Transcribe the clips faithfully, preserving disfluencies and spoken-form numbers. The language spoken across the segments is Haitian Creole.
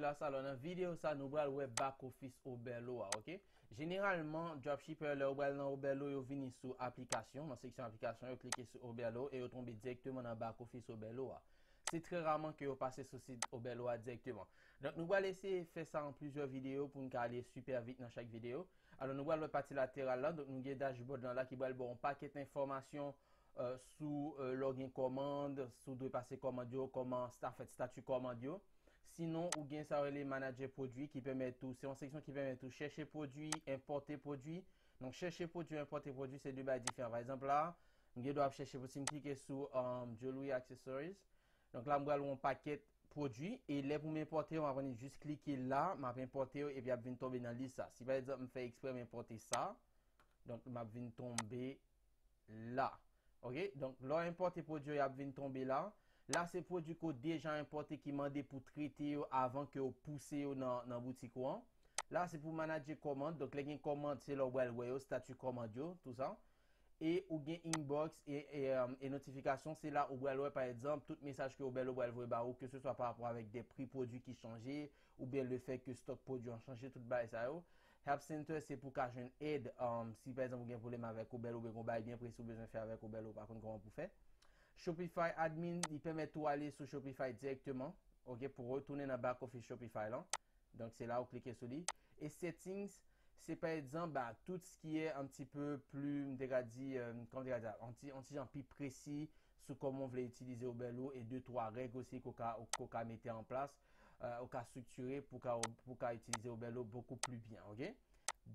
Alò, nan videyo sa, nou pral wè back office Oberlo a, ok? Jeneralman, dropshipper, lè yo pral nan Oberlo, yo vini sou aplikasyon, nan seksyon aplikasyon, yo klike sou Oberlo e yo tonbe dirèkteman nan back office Oberlo a. Se trè raman ke yo pase sou sit Oberlo a dirèkteman. Donk, nou pral eseye fè sa an plizyè videyo pou n ka ale super vit nan chak videyo. Alò, nou pral wè pati lateral la, donk nou gen dashboard lan la ki pral ba w yon pakèt enfòmasyon, euh, sou, euh, lè w gen kòmand, si w dwe pase kòmand yo, kòman, sa fèt, stati kòmand yo. Sinon, ou gen sa yo rele manager pwodui ki pèmèt ou, se yon seksyon ki pèmèt ou chèche pwodui, enpòte pwodui. Donk, chèche pwodui, enpòte pwodui, se de bagay diferan. Pa egzanp la, m gen dwa ap chèche pou, si m klike sou, um, Jewelry Accessories. Donk la, m pral wè yon pakèt pwodui, e lè pou m enpòte yo, m ap annik jis klike la, m ap enpòte yo, epi ap vin tonbe nan lis sa. Si pa egzanp, m fè eksprè m enpòte sa, donk m ap vin tonbe la. Ok, donk lè w enpòte pwodui yo, y ap vin tonbe la. La, se pwodui ke w deja enpòte ki mande pou trete yo avan ke w pouse yo nan, nan boutik ou an. La, se pou manager kòmand. Donk, lè gen kòmand, se la w pral wè yo, stati kòmand yo, tou sa. E ou gen inbox e, e, um, e notifikasyon, se la ou pral wè, pa egzanp, tout mesaj ke Oberlo pral voye ba ou, ke se swa pa rapò avèk de pri pwodui ki chanje, oubyen le fè ke stòk pwodui an chanje, tout bagay sa yo. Help Center, se pou ka jwenn èd, um, si pa egzanp ou gen pwoblèm avèk Oberlo, oubyen gen yon bagay byen presi ou bezwen fè avèk Oberlo, ou pa konn kòman pou fè. Shopify Admin, li pèmèt ou ale sou Shopify dirèkteman, ok, pou retounen nan back office Shopify lan. Donk, se la ou klike sou li. E settings, se pa egzanp, ba, tout ce qui est un petit peu plus, m te ka di, euh, kòman m te ka di, yon ti, yon ti jan pi presi sou kòman w vle itilize Oberlo e de twa règ osi ke w ka, ke w ka mete an plas, euh, ou ka striktire pou ka, pou ka itilize Oberlo beaucoup plus bien, ok?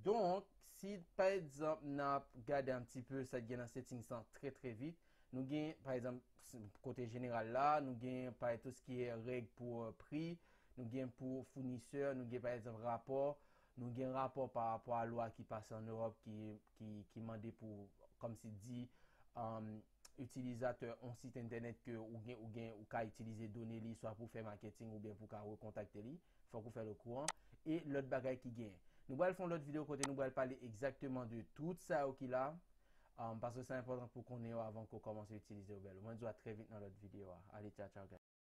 Donk, si, pa egzanp, n ap gade un petit peu sa ki gen nan settings lan trè, trè vit, nou gen, pa egzanp, s-, kote jeneral la, nou gen, pa egzanp, tout ce qui est règ pou, euh, pri, nou gen pou founisè, nou gen, pa egzanp, rapò, nou gen rapò pa rapò a lwa ki pase an Ewòp ki, ki, ki mande pou, kòmsi di, um, itilizatè yon sit entènèt ke ou gen, ou gen, ou ka itilize done li, swa pou fè marketing oubyen pou ka rekontakte li, fòk ou fè l okouran. E lòt bagay ki genyen. Nou pral fè yon lòt videyo kote nou pral pale egzakteman de tout sa yo ki la, um, paske se enpòtan pou konnen yo avan ke w kòmanse itilize Oberlo. Mwen di w a trè vit nan lòt videyo a. Ale, tchaw, tchaw, guys.